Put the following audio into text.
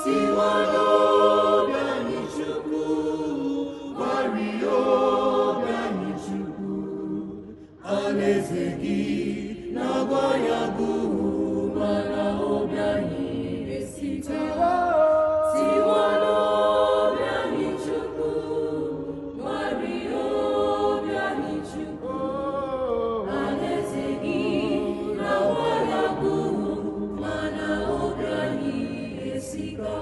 Tiwa n'obi anyị Chukwu, gbarie obi anyị Chukwu. Alaeze gị na-agwa ya bụ mana obi anyị esika. Tiwa n'obi anyị Chukwu, gbarie obi anyị Chukwu. Alaeze gị na-agwa ya bụ mana obi anyị esika.